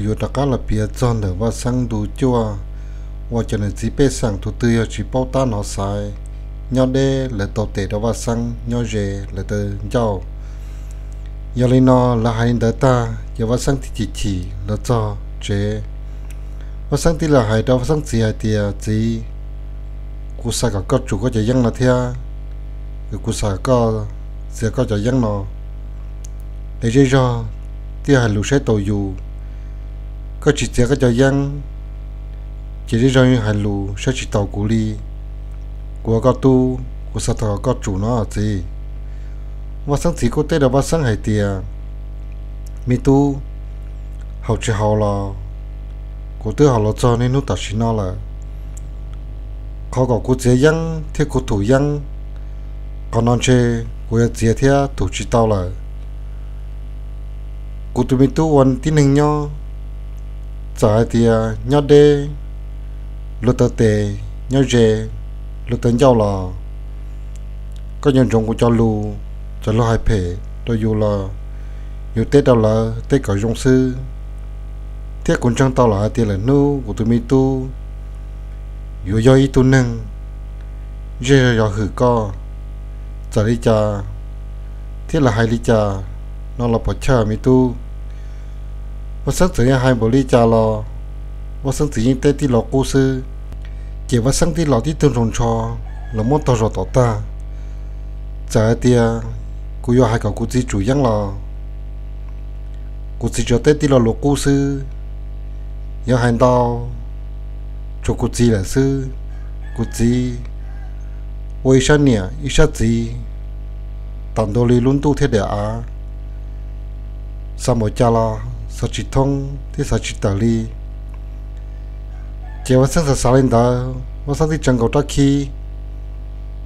Yuav rov qab los piav txog ntawm Vaj Xeeb ntu cuaj, uas cov niam txiv pej xeem tus twg yog tsis paub tab nov xaiv, nyob deb lawv tau tes rau Vaj Xeeb, nyob ze lawv tau ncauj. Yog li no lawv hais li ntawd tag ces Vaj Xeeb thiaj chim chim los txog tsev. Vaj Xeeb tij los hais rau Vaj Xeeb txiv hais tias, Txiv, kuv xav kom koj tsum koj cov yeeb no thiab, kuv xav kom koj txiav koj cov yeeb no. Es zej zog twb hais lus saib taus yus, koj tsis txiav koj cov yeeb ces zej zog yeej hais lus saib tsis taus kuv li. Kuv ua koj tub, kuv xav thov kom koj tsum no txiv. Vaj Xeeb txiv kuj teb rau Vaj Xeeb hais tias, Me tub, haus tsis haus los kuv twb haus los txog niaj hnub tam sim no lawm. Qhov kom kuv txiav yeeb thiab kuv thum yeeb, qhov no ntshe kuv yuav txiav thiab thum tsis tau lawm. Kuv tus me tub ua tib neeg nyob, txawm hais tias nyob deb luag taw tes, nyob ze luag taw ncauj los koj nco ntsoov kuv cov lus, cov lus hais phem rau yus los yus teb rau lawv teb kom zoo xwb. Thiab kuv ntseeg tau lawm hais tias lawm hnub kuv tus me tub yuav yog ib tug neeg zej zog yuav hwm koj, txawm li cas thiab lawv hais li cas no los pom chawj me tub. Vaj Xeeb txawm yog hais npaum li cas los Vaj Xeeb txiv yeej teb tij laug qub xwb. Ces Vaj Xeeb tij los tib tug nrog ntsho los muab tog zog tom tag. Txawm hais tias kuv yuav hais kom kuv txiv tsum yeeb los kuv txiv tsuas teb tij laug lus qub xwb. Yog hais ntau, tshuav kuv txiv lawm xwb. Kuv txiv ua ib sab niam ib sab txiv tam ntua li lub ntuj thiab daim av, xav npaum cas los xav tsis thoob thiab xav tsis tawm li. Ces Vaj Xeeb xav xav li ntawd, Vaj Xeeb thiaj tsa nkaus rab khib,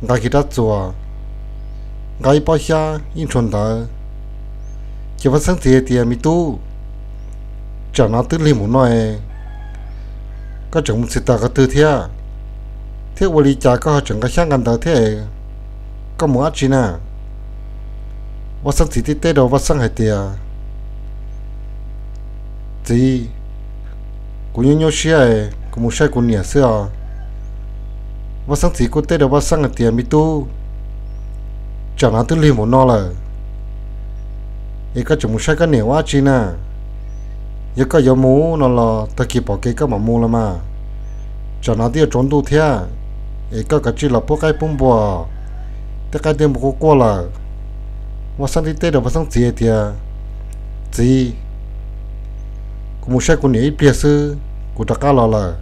nqa kiag rab txuas, nqa ib pob xyab ib ntshua ntawd. Ces Vaj Xeeb txiv hais tias, Me tub, tsam no twb lig mus no, koj tseem mus txiav taws qhov twg thiab? Thiab ua li cas koj ho tseem nqa xyab nqa ntawv thiab? Koj mus dab tsi na? Vaj Xeeb txiv thiaj teb rau Vaj Xeeb hais tias, Txiv, kuv nyuaj nyuaj siab, kuv mus saib kuv niam xwb os. Vaj Xeeb txiv kuj teb rau Vaj Xeeb hais tias, Me tub, tsam no twb lig mus no lawm, es koj tseem mus saib koj niam ua dab tsi na? Yog koj yuav mus no los tag kis pom kev koj mam mus los mas. Tsam no twb yuav tsaus ntuj thiab, es koj kav tsij los pub qaib pub npua, tej qaib tej npua quaj quaj lawm. Vaj Xeeb thiaj teb rau Vaj Xeeb txiv hais tias, Txiv, kuv mus saib kuv niam ib pliag xwb kuv rov qab los lawm,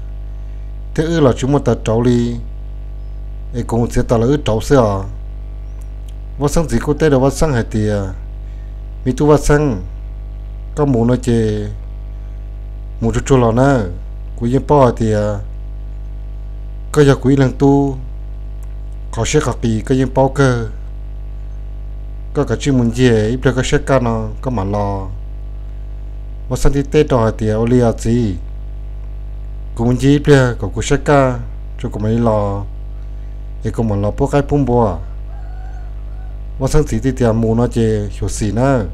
thiab wb los tsis muaj taws rauv li, es kuv mus txiav taws los wb rauv xwb os. Vaj Xeeb txiv kuj teb rau Vaj Xeeb hais tias, Me tub Vaj Xeeb, koj mus no ces mus tsuag tsuag los nawb. Kuv yeej paub hais tias koj yog kuv ib leeg tub, qhov siab qhov qis koj yeej paub kawg. Koj kav tsij mus ncig, ib pliag koj siab kaj no koj mam los. Vaj Xeeb thiaj teb rau hais tias, Ua li os txiv, kuv mus ncig ib pliag kom kuv siab kaj, tso kuv mam li los, es kuv mam los pub qaib pub npua. Vaj Xeeb txiv thiaj tias, Mus no ces xyuam xim nawb.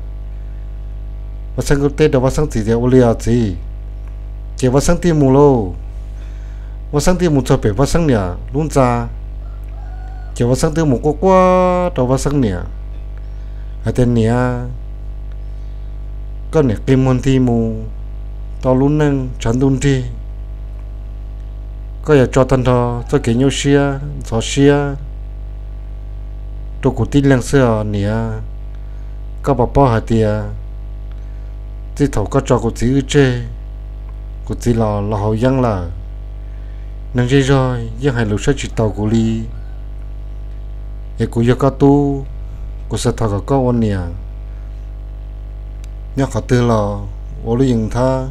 Vaj Xeeb kuj teb rau Vaj Xeeb txiv tias, Ua li os txiv. Ces Vaj Xeeb thiaj mus lauj. Vaj Xeeb thiaj mus txog pem Vaj Xeeb niam lub ntxa. Ces Vaj Xeeb thiaj mus quaj quaj rau Vaj Xeeb niam hais tias, Niam, koj niam qi muag nti mus tau lub neej tshav ntuj nrig, koj yuav tso tag nrho txoj kev nyuaj siab ntxhov siab rau kuv tib leeg xwb os niam. Koj puas paub hais tias txij thaum koj tso kuv txiv wb tseg, kuv txiv los los haus yeeb lawm, neeg zej zog yeej hais lus saib tsis taus kuv li. Es kuv yog koj tub, kuv xav thov kom koj ua niam nyob qhov twg los ua lub yees nthab,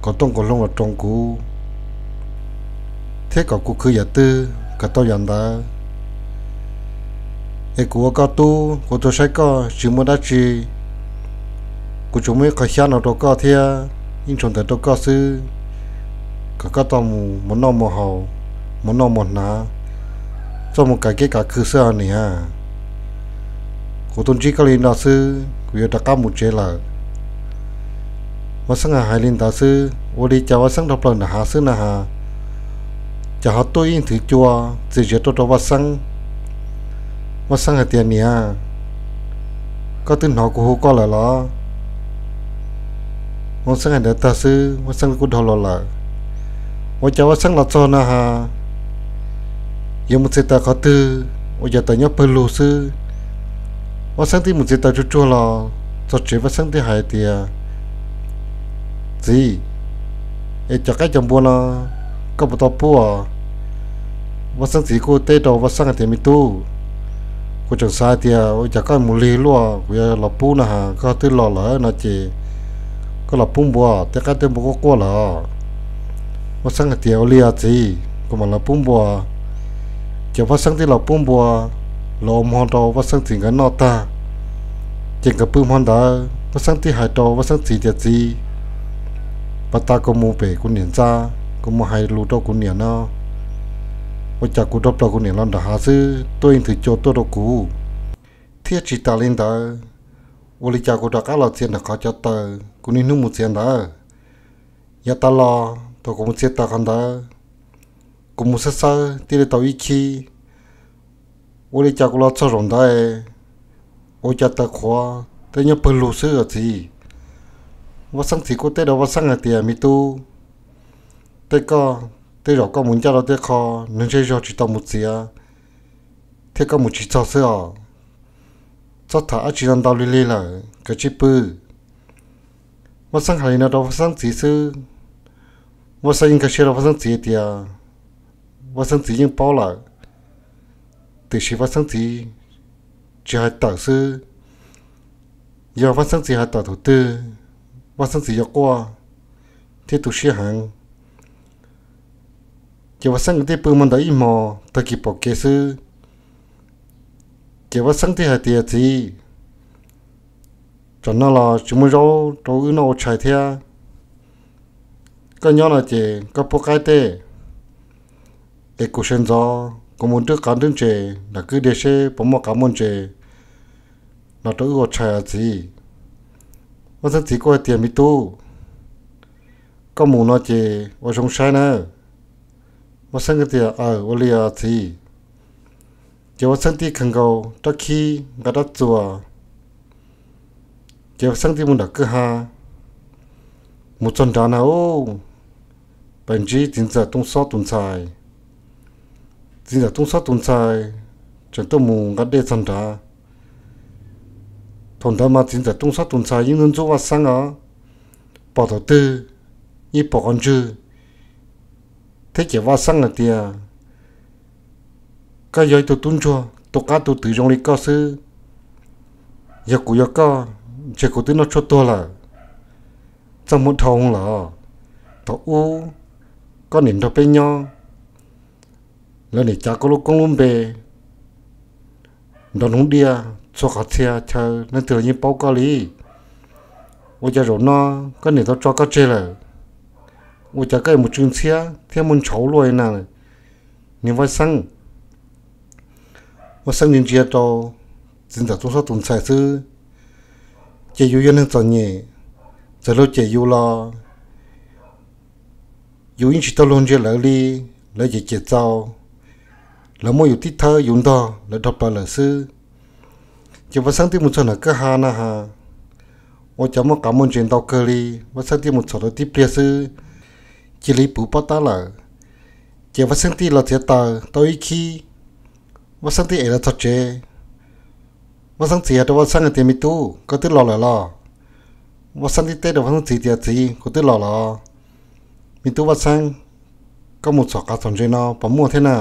kom tooj kom hloov los roos kuv, thiab kom kuv khwv yam twg kom tau yam ntawd. Es kuv ua koj tub, kuv tuaj saib koj tsis muaj dab tsi, kuv tsuas muaj ib qho xyab no rau koj thiab ib ntshua ntawv rau koj xwb, kom koj tau mus mus noj mus haus, mus noj mus hnav, txoj mus kav kev kav khw xwb os niam. Kuv tuaj ntsib koj li no xwb, kuv yuav rov qab mus tsev lawm. Vaj Xeeb hais li ntawd xwb, ua li cas Vaj Xeeb dhau plaws nram hav xwb na has, ces ho tuaj ib thwv cua txias zias tuaj rau Vaj Xeeb. Vaj Xeeb hais tias, Niam, koj twb hnov kuv hu koj lawm los? Vaj Xeeb hais ntawd tag xwb, Vaj Xeeb kuj dhau los lawm. Ua cas Vaj Xeeb los txog na has, yuav mus txiav taws qhov twg, ua cas taws nyob pawg lug xwb. Vaj Xeeb twb mus txiav taws tsuag tsuag los txog tsev, Vaj Xeeb twb hais tias, Txiv, es cov qaib cov npua no koj puas tau pub? Vaj Xeeb txiv kuj teb rau Vaj Xeeb hais tias, Me tub, kuv tseem xav hais tias ua cas koj mus lig luaj, kuv yuav los pub na has, koj twb los lawm no ces koj los pub npua, tej qaib tej npua quaj quaj lawm. Vaj Xeeb hais tias, Ua li os txiv, kuv mam los pub npua. Ces Vaj Xeeb twb los pub npua, los ua hmo rau Vaj Xeeb txiv nkawd noj tag, ces nkawd pw hmo ntawd Vaj Xeeb twb hais rau Vaj Xeeb txiv tias, Txiv, pas tas kuv mus pem kuv niam ntxa, kuv mus hais lus rau kuv niam no, ua cas kuv dhau plaws kuv niam los nram hav xwb tuaj ib thwv cua tuaj rau kuv, thiab tsis tas li ntawd, ua li cas kuv rov qab los txiav nram qhov cov taws kuv niaj hnub mus txiav ntawd? Yav tas los thaum kuv mus txiav taws qhov ntawd, kuv mus xawb xawb tib li tau ib khib, ua li cas kuv los txog zaum ntawd, ua cas taws qhuav tej nyob pawg lug xwb os txiv. Vaj Xeeb txiv kuj teb rau Vaj Xeeb hais tias, Me tub, tej koj, tej zaum koj mus ncaj rau tej qho neeg zej zog tsis tau mus txiav, thiab koj mus tsis txog xwb os. Txhob tham dab tsi no ntau lig lig lawm, kav tsij pw. Vaj Xeeb hais li no rau Vaj Xeeb txiv xwb, Vaj Xeeb yeej nkag siab rau Vaj Xeeb txiv tias Vaj Xeeb txiv yeej paub lawm, tiam sis Vaj Xeeb txiv tsis hais tawm xwb. Yog Vaj Xeeb txiv hais tawm thaum twg, Vaj Xeeb txiv yuav quaj thiab tu siab heev. Ces Vaj Xeeb thiaj pw hmo ntawd ib hmos, tag kis pom kev xwb, ces Vaj Xeeb thiaj hais tias, Txiv, tsam no los tsis muaj zaub rau wb noj ua tshais thiab. Koj nyob no ces koj pub qaib tej, es kuv sawv ntxov kuv mus nrwb qav nrwb ntses nram kwj deg seb puas muaj qav muaj ntses los rau wb ua tshais os txiv. Vaj Xeeb txiv kuj hais tias, Me tub, koj mus no ces ua zoo saib nawb. Vaj Xeeb tias, Aw, ua li os txiv. Ces Vaj Xeeb thiaj khaws nkaus rab khib nqa rab txuas, ces Vaj Xeeb thiaj mus nram kwj ha. Mus txog nrad na, pais ntsib txiv ntxawm Tooj Xob tus ntxhais. Txiv ntxawm Tooj Xob tus ntxhais tseem tuaj mus nqa dej txog nrad. Thaum ntawd mas txiv ntxawm Tooj Xob tus ntxhais yeej ntxub ntxub Vaj Xeeb os, pom thaum twg yeej pom qhov ntswg, thiab cem Vaj Xeeb hais tias, Koj yog ib tug tub ntsuag tu qab tu twv zoo li koj xwb, yog kuv yog koj, ntshe kuv twb noj tshuaj tuag lawm. Txaj muag dhau lawm, thaum ub koj niam nrog peb nyob, lawv niam cav koj lub koob lub npe nrov hnub diaj txhua qhov txhia chaw, leej twg los yeej paub koj li. Ua cas zaum no koj niam tau tso koj tseg lawm? Ua cas koj yuav mus tsw ntxhiab thiab muaj ntshauv luaj li na, niag Vaj Xeeb? Vaj Xeeb ntsia ntsia rau txiv ntxawm Tooj Xob tus ntxhais xwb, ces yus yog neeg txom nyem, txawm luag cem yus los yus yeej tsis tau luag ntsia lawv li. Lawv cem cem txaus, lawv muab yus tib thawb yus ntog lawv dhau plaws lawm xwb. Ces Vaj Xeeb twb mus txog nram kwj ha na has, ua cas muaj qav muaj ntses ntau kawg li. Vaj Xeeb thiaj mus txhom tau tib pliag xwb, cia li puv pob tab lawm. Ces Vaj Xeeb thiaj los txiav taws tau ib khib, Vaj Xeeb thiaj ev los txog tsev. Vaj Xeeb txiv hais rau Vaj Xeeb hais tias, Me tub, koj twb los lawm los? Vaj Xeeb thiaj teb rau Vaj Xeeb txiv tias, Txiv, kuv twb los lawm. Me tub Vaj Xeeb, koj mus txhom qav txhom ntses no puas muaj thiab na?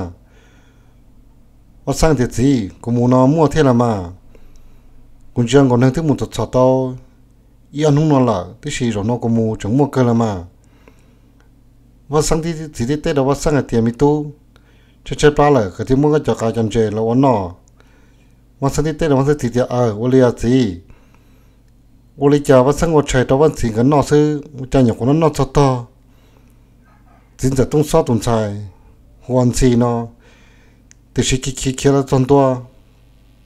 Vaj Xeeb tias, Txiv, kuv mus no muaj thiab los mas. Kuv ntsia nkaus neeg twb mus txhom txhom tau ib ob hnub no lawm, tiam sis zaum no kuv mus tseem muaj kawg los mas. Vaj Xeeb txiv thiaj teb rau Vaj Xeeb hais tias, Me tub, tshaib tshaib plab lawm, koj thiaj muab koj cov qav cov ntses los ua noj. Vaj Xeeb thiaj teb rau Vaj Xeeb txiv tias, Aw, ua li os txiv. Ua li cas Vaj Xeeb ua tshais rau Vaj Xeeb txiv nkawd noj xwb, ua cas nyuam qhuav noj noj txog tog, txiv ntxawm Tooj Xob tus ntxhais hu ua Ntxhi no, tiam sis khiav khiav khiav los txog ntua,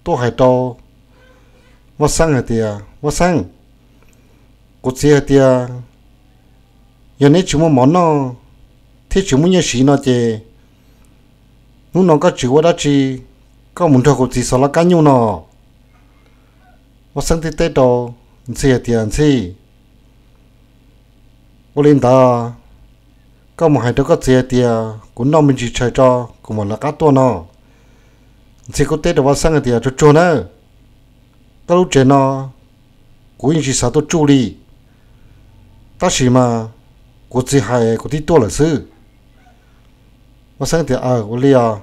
tuaj hais rau Vaj Xeeb hais tias, Vaj Xeeb, kuv txiv hais tias Yog neb tsis muaj mov noj thiab tsis muaj nyiaj siv no ces hnub no koj tsis ua dab tsi, koj mus nrog kuv txiv xov laj kab nyuj no. Vaj Xeeb thiaj teb rau Ntxhi hais tias, Ntxhi, ua li ntawd koj mus hais rau koj txiv hais tias kuv noj me ntsis tshais tso, kuv mam lawv qab tuaj no. Ntxhi kuj teb rau Vaj Xeeb hais tias, Tsuag tsuag na, koj lub tsev no kuv yeej tsis xav tuaj tsuj li, tab sis mas kuv txiv hais kuv thiaj tuaj lawm xwb. Vaj Xeeb tias, Aw, ua li os,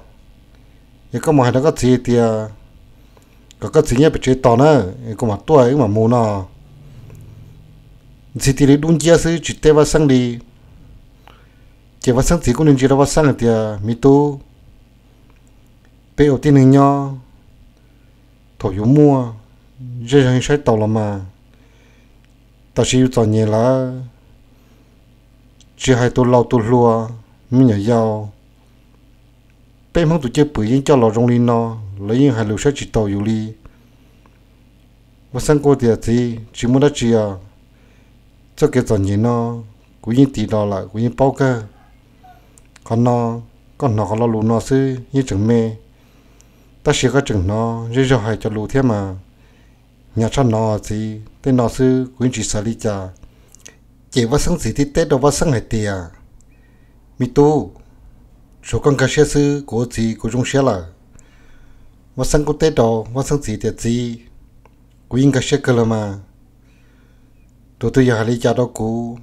es koj mus hais rau koj txiv tias kom koj txiv nyob pem tsev tos na, kuv mam tuaj wb mam mus no. Ntxhi cia li dub nciab xwb tsis teb Vaj Xeeb li. Ces Vaj Xeeb txiv kuj ntsia rau Vaj Xeeb hais tias, Me tub, peb ua tib neeg nyob, thaum yus muaj zej zog saib taus los mas, tab sis yus txom nyem lawm, tsis hais tus laus tus hluas, me nyuam yaus, peb Hmoob tus cwj pwm yeej coj los zoo li no, lawv yeej hais lus saib tsis taus yus li. Vaj Xeeb kuj tias, Txiv, tsis muaj dab tsi os, txoj kev txom nyem no kuv yeej tiv los lawm, kuv yeej paub kawg. Qhov no koj hnov qhov lo lus no xwb yeej tseem me, tab sis koj tseem hnov zej zog hais cov lus thiab mas, hnyav tshaj no txiv, tej no xwb kuv yeej tsis xav li cas. Ces Vaj Xeeb txiv thiaj teb rau Vaj Xeeb hais tias, Me tub, tsuav koj nkag siab xwb, kuv ua txiv kuv zoo siab lawm. Vaj Xeeb kuj teb rau Vaj Xeeb txiv tias, Txiv, kuv yeej nkag siab kawg los mas, tus twg yog hais li cas rau kuv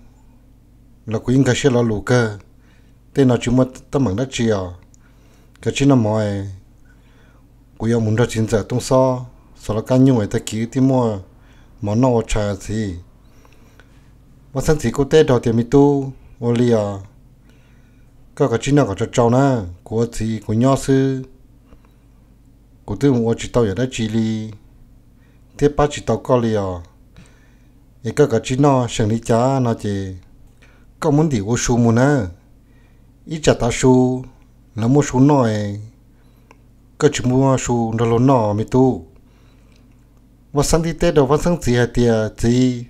los kuv yeej nkag siab lo lus kawg. Tej no tsis muaj teeb meem dab tsi os, kav tsij noj mov, kuv yuav mus nrog txiv ntxawm Tooj Xob xov laj kab nyuj, tag kis wb thiaj muaj mov noj ua tshais txiv. Vaj Xeeb txiv kuj teb rau tias, Me tub, ua li os, koj kav tsij noj kom tsau tsau na, kuv ua txiv kuv nyob xwb, kuv twb mus ua tsis tau yam dab tsi li thiab pab tsis tau koj li os. Es koj kav tsij noj, seem li cas no ces koj muab ntim ua su mus na, ib tsam tav su lawv muaj su noj es koj tsis muaj su nrog luag noj me tub. Vaj Xeeb thiaj teb rau Vaj Xeeb txiv hais tias, Txiv,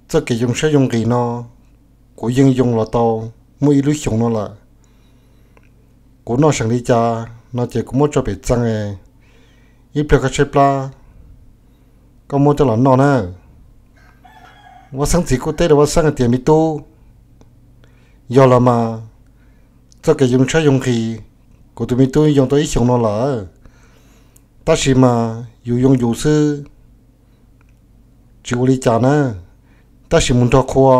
txoj kev yoo siab yoo nqis no kuv yeej yoo los tau muaj ib lub xyoos no lawm. Kuv noj seem li cas no ces kuv muab tso pem txee, ib pliag koj tshaib plab koj muab coj los noj na. Vaj Xeeb txiv kuj teb rau Vaj Xeeb hais tias, Me tub, yog los mas, txoj kev yoo siab yoo nqis kuv tus me tub yoo tau ib xyoos no lawm, tab sis mas yus yoo yus xwb, tsis ua li cas na, tab sis mus nrog qhua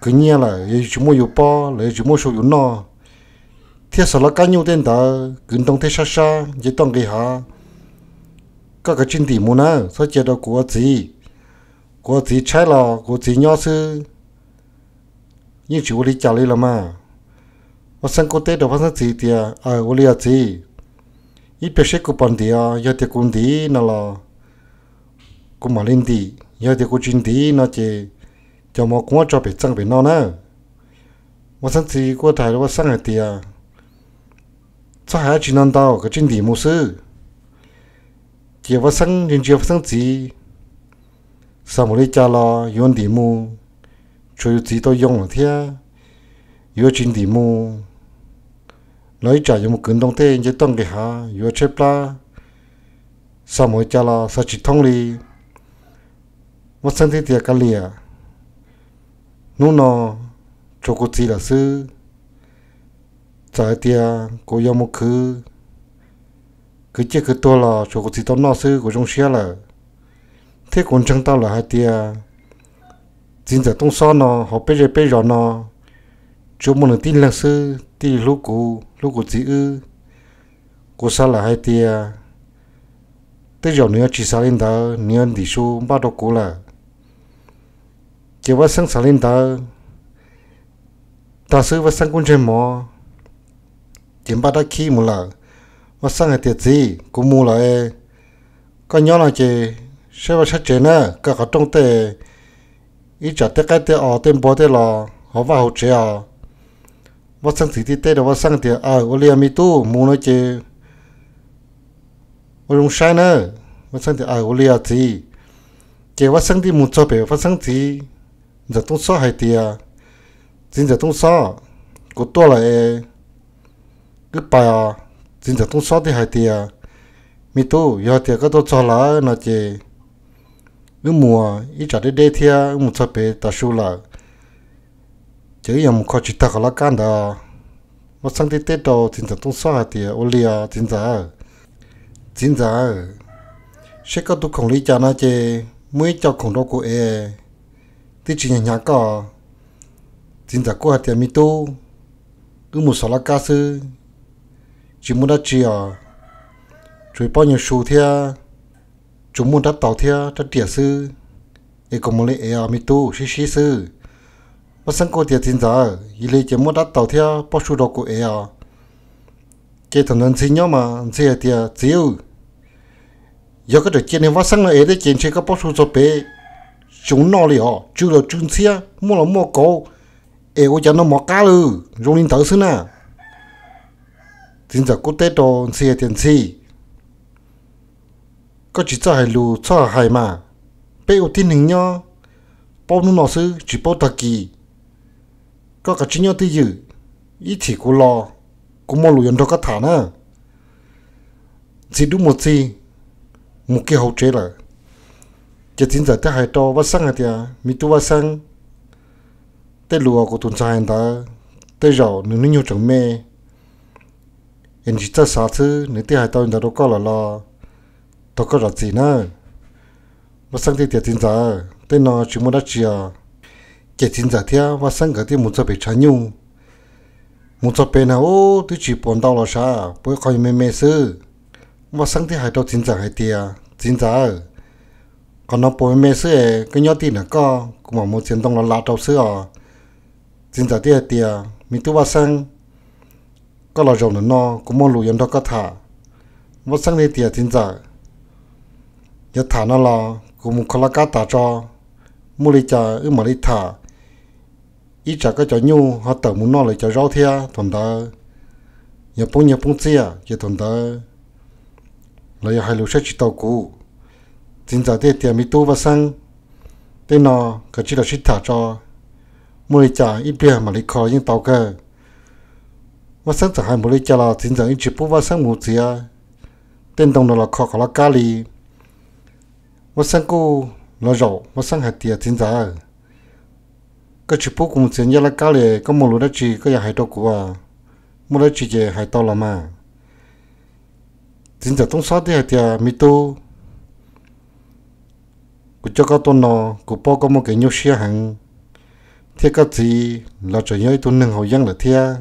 kwv nyiaj lawm yog yus tsis muaj yus pob los yog tsis muaj su yus noj, thiab xov laj kab nyuj tej ntawd kwv ntoo tej sab sab nce toj nqis hav, koj kav tsij ntim mus na, txhob cia rau kuv ua txiv. Kuv ua txiv tshaib los kuv ua txiv nyob xwb, yeej tsis ua li cas li los mas. Vaj Xeeb kuj teb rau Vaj Xeeb txiv tias, Aw, ua li os txiv, ib pliag seb kuv puas ntim os, yog tias kuv ntim no los kuv mam li ntim, yog tias kuv tsis ntim no ces cov mov kuv muab tso pem txee pem no na. Vaj Xeeb txiv kuj hais rau Vaj Xeeb hais tias, Txhob hais dab tsi no ntau, kav tsij ntim mus xwb. Ces Vaj Xeeb ntsia ntsia Vaj Xeeb txiv, xav mus li cas los yuav ntim mus, tshuav yus txiv tau yoo lawm thiab, yuav tsis ntim mus los ib tsam yuav mus kwv ntoo tej nce toj nqis hav yuav tshaib plab, xav mus li cas los xav tsis thoob li. Vaj Xeeb thiaj tias, Kav liam, hnub no tshuav kuv txiv lawm xwb, txawm hais tias kuv yuav mus khwv, khwv ciaj khwv tuag los tshuav kuv txiv tau noj xwb kuv zoo siab lawm. Thiab kuv ntseeg tau lawm hais tias txiv ntxawm Tooj Xob no hauv peb zej peb zos no tsuas muaj nws tib leeg xwb thiaj li hlub kuv, hlub kuv txiv wb. Kuv xav lawm hais tias tej zaum nws yuav tsis xav li ntawd, nws yuav ntim su npaj rau kuv lawm. Ces Vaj Xeeb xav li ntawd tag xwb Vaj Xeeb kuj ntseg mov, ces npaj dab khib mus lawm. Vaj Xeeb hais tias, Txiv, kuv mus lawm, koj nyob no ces saib vaj saib tsev na, kaw qhov rooj tej, ib tsam tej qaib tej os tej npua tej los hauv vaj hauv tsev os. Vaj Xeeb txiv thiaj teb rau Vaj Xeeb tias, Aw, ua li os me tub, mus no ces ua zoo saib na. Vaj Xeeb tias, Aw, ua li os txiv. Ces Vaj Xeeb thiaj mus txog pem Vaj Xeeb txiv Ntxawm Tooj Xob hais tias, Txiv ntxawm Tooj Xob, kuv tuaj lawm es wb pais os. Txiv ntxawm Tooj Xob thiaj hais tias, Me tub, yog hais tias koj tuaj txog lawm no ces wb mus ib tsam deb deb thiab wb mus txog pem tav su lawm, ces wb yuav mus kho tsis tag qhov laj kab ntawd. Vaj Xeeb thiaj teb rau txiv ntxawm Tooj Xob hais tias, Ua li os txiv ntxawm. Txiv ntxawm, seb koj tus khoom li cas no ces muab ib co khoom rau kuv es, twb tsis hnyav hnyav koj. Txiv ntxawm kuj hais tias, Me tub, wb mus xov laj kab xwb, tsis muaj dab tsi os, tsuas pob nyuag su thiab, tsuas muaj rab taus thiab rab riam xwb, es kuv mam li ev os me tub, sib sib xwb. Vaj Xeeb kuj tias, Txiv ntxawm, yog li ces muab rab taus thiab pob su rau kuv ev os. Ces thaum ntawd Ntxhi nyob mas Ntxhi hais tias, Txiv, yog koj tseem cia niag Vaj Xeeb no ev thiab ces ntshe koj pob su txog pem tsis noj li os, tsw los tsw ntxhiab, muaj los muaj kauv, es ua cas noj mov qab lawm, zoo li ntawd xwb na. Txiv ntxawm kuj teb rau Ntxhi hais tias, Ntxhi, koj tsis txhob hais lus txhob hais mas, peb ua tib neeg nyob, paub hnub no xwb tsis paub tag kis. Koj kav tsij nyob twj ywm, ib chim kuv los, kuv muaj lus yuav nrog koj tham na. Ntxhi dub muag txig mus kiag hauv tsev lawm. Ces txiv ntxawm thiaj hais rau Vaj Xeeb hais tias, Me tub Vaj Xeeb, tej lus uas kuv tus ntxhais hais ntawd, tej zaum nws hnub nyoog tseem me es nws tsis txawj xav xwb, nws thiaj hais tau li ntawd rau koj lawm los thov koj zam txim nawb. Vaj Xeeb thiaj tias, Txiv ntxawm, tej no tsis muaj dab tsi os. Ces txiv ntxawm thiab Vaj Xeeb nkawd thiaj mus txog pem tshav nyuj. Mus txog pem na, ub, twb tsis pom ntau los sav, pom ib qho me me xwb. Vaj Xeeb thiaj hais rau txiv ntxawm hais tias, Txiv ntxawm, qhov no pom me me xwb es koj nyob tij na, koj, kuv mam mus txiav ntoo los lav rau xwb os. Txiv ntxawm thiaj hais tias, Me tub Vaj Xeeb, koj los zaum ntawm no kuv muaj lus yuav nrog koj tham. Vaj Xeeb thiaj tias, Txiv ntxawm, yuav tham no los kuv mus kho laj kab tas tso, muaj li cas wb mam li tham. Ib tsam koj cov nyuj ho tawm mus noj lawv cov zaub thiab, thaum ntawd yog poob nyiaj poob txiaj ces thaum ntawd los yog hais lus saib tsis tau kuv. Txiv ntxawm thiaj tias, Me tub Vaj Xeeb, tej no kav tsij los sib tham tso, muaj li cas ib pliag mam li kho yeej tau kawg. Vaj Xeeb txawm hais npaum li cas los txiv ntxawm yeej tsis pub Vaj Xeeb mus txiav tej ntoo no los kho qhov laj kab li. Vaj Xeeb kuj los zaum, Vaj Xeeb hais tias, Txiv ntxawm, koj tsis pub kuv mus txiav ncaj laj kab li, koj muaj lus dab tsi koj yuav hais rau kuv, muaj dab tsi ces hais tau los mas. Txiv ntxawm Tooj Xob thiaj hais tias, Me tub, kuv coj koj tuaj no, kuv paub koj muaj kev nyuaj siab heev, thiab koj txiv los tseem yog ib tug neeg haus yeeb lawm thiab.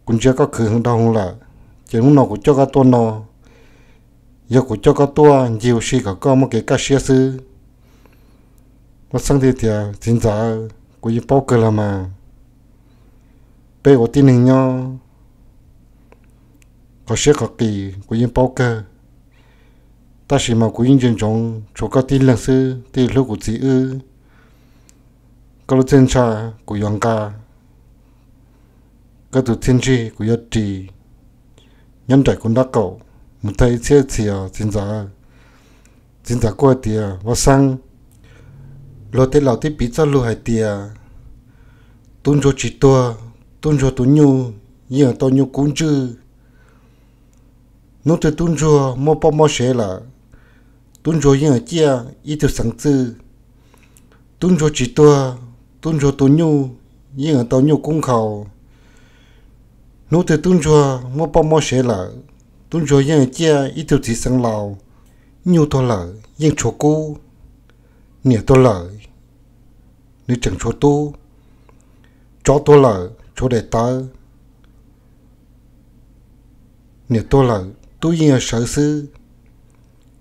Kuv ntsia koj khwv heev dhau hwv lawm, ces hnub no kuv coj koj tuaj no, yog kuv coj koj tuaj ncig ua si kom koj muaj kev kaj siab xwb. Vaj Xeeb thiaj tias, Txiv ntxawm, kuv yeej paub kawg los mas, peb ua tib neeg nyob, qhov siab qhov qis kuv yeej paub kawg, tab sis mas kuv yeej ntsia ntsoov tshuav koj tib leeg xwb thiaj hlub kuv txiv wb. Koj lub txiaj ntsha kuv yuav nqa, koj tus txiaj ntsig kuv yuav ris nyob nraim kuv nraub qaum mus tag ib txhiab txhis os txiv ntxawm. Txiv ntxawm kuj hais tias, Vaj Xeeb, luag tej laus twb piv txoj lus hais tias, tub ntsuag tsis tuag, tub ntsuag tus nyuj yeej tau nyuj kub ntswj. Hnub twg tub ntsuag muaj poj muaj sev lawm, tub ntsuag yeej ciaj ib tug xeev txwj. Tub ntsuag tsis tuag, tub ntsuag tus nyuj yeej tau nyuj kub nkhaus. Hnub twg tub ntsuag muaj poj muaj sev lawm, tub ntsuag yeej ciaj ib tug txiv xeev laus. Nyuj tuag lawm yeej tshuav kub, niam tuag lawm nws tseem tshuav tub, tsov tuag lawm tshuav daim tawv, niam tuag lawm tub yeej yuav sawv xwb.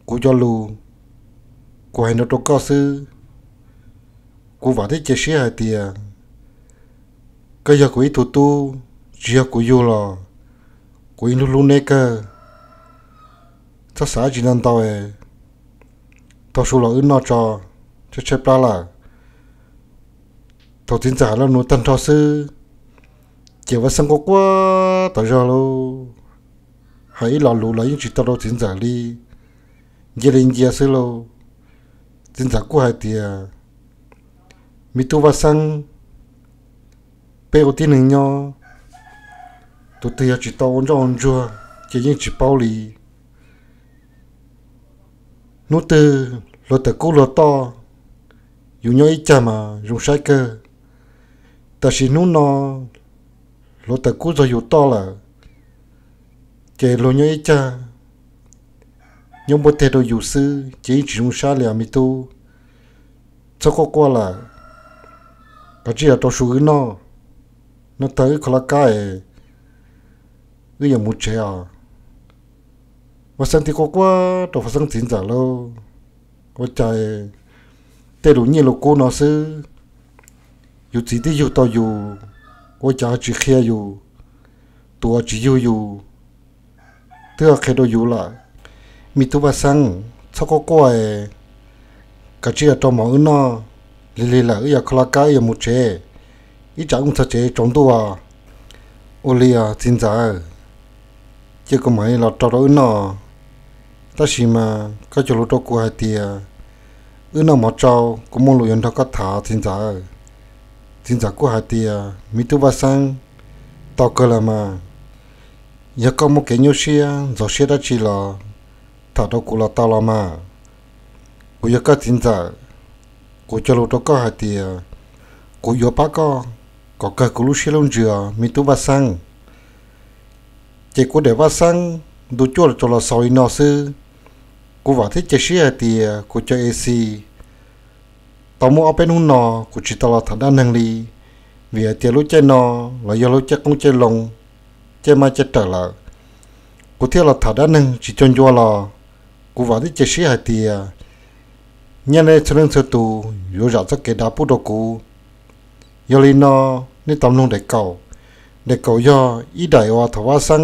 Kuv cov lus, kuv hais no rau koj xwb, kuv vam thiab cia siab hais tias koj yog kuv ib tug tub, tsis yog kuv yug los kuv yeej hlub hlub neb kawg. Txhob xav dab tsi ntau ntau, tau su los wb noj tso, tshaib tshaib plab lawm. Thaum txiv ntxawm hais lo lus tag nrho xwb, ces Vaj Xeeb quaj quaj tas zog lauj, hais ib lo lus los yeej tsis tau rau txiv ntxawm li, ncia li ncia xwb lauj. Txiv ntxawm kuj hais tias, Me tub Vaj Xeeb, peb ua tib neeg nyob, tus twg yog tsis tau ua ntsoj ua ntsuag ces yeej tsis paub li. Hnub twg hluav taws kub hluav toj, yus nyob ib cag mas zoo saib kawg, tab sis hnub no hluav taws kub txog yus toj lawm, ces luag nyob ib cag nyob npuaj teg rau yus xwb ces yeej tsis zoo saib li os me tub. Txhob quaj quaj lawm, koj cia li los rau su wb noj, noj tag wb kho laj kab es wb yuav mus tsev os. Vaj Xeeb thiaj quaj quaj rau Vaj Xeeb txiv ntxawm lauj, ua cas tej lus nyiaj lus kub no xwb, yus txiv twb yug tau yus, ua cas ho tsis qhia yus, tus uas tsis yug yus twb ho qhia rau yus lawm. Me tub Vaj Xeeb, txhob quaj quaj, koj cia li los rau mov wb noj, lig lig lawm wb yuav kho laj kab wb yuav mus tsev, ib tsam wb mus txog tsev tsaus ntuj. Ua li os txiv ntxawm, cia kuv mam li los rau rau wb noj, tab sis mas koj cog lus rau kuv hais tias wb noj mov tsau kuv muaj lus yuav nrog koj tham txiv ntxawm. Txiv ntxawm kuj hais tias me tub Vaj Xeeb, tau kawg los mas, yog koj muaj kev nyuaj siab ntxhov siab dab tsi los tham rau kuv los tau los mas. Kuv yog koj txiv ntxawm, kuv cog lus rau koj hais tias kuv yuav pab koj kom kawg kuv lub siab lub ntsws os me tub Vaj Xeeb. Ces kuv daim Vaj Xeeb ntu cuaj los rau los xaus li no xwb. Kuv vam thiab cia siab hais tias kuv cov A C tau muaj ob peb hnub no kuv tsis tau los tham dab neeg li, vim hais tias lub caij no los yog lub caij qoob caij loo, caij maj caij rawm lawm, kuv thiaj los tham dab neeg tsis cuag ncua los. Kuv vam thiab cia siab hais tias nyaj nej txhua leej txhua tus yuav zam txoj kev dav pub rau kuv. Yog li no, nej tau mloog daim kaum. Daim kaum yog ib daim uas thaum Vaj Xeeb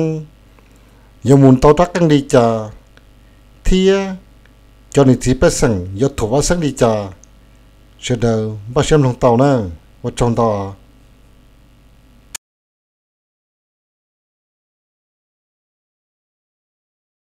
yuav mus tau rab qeej li cas thiab cov niam txiv pej xeem yuav thuam Vaj Xeeb li cas. Sawv daws npaj siab mloog tau na. Ua tsaug ntau.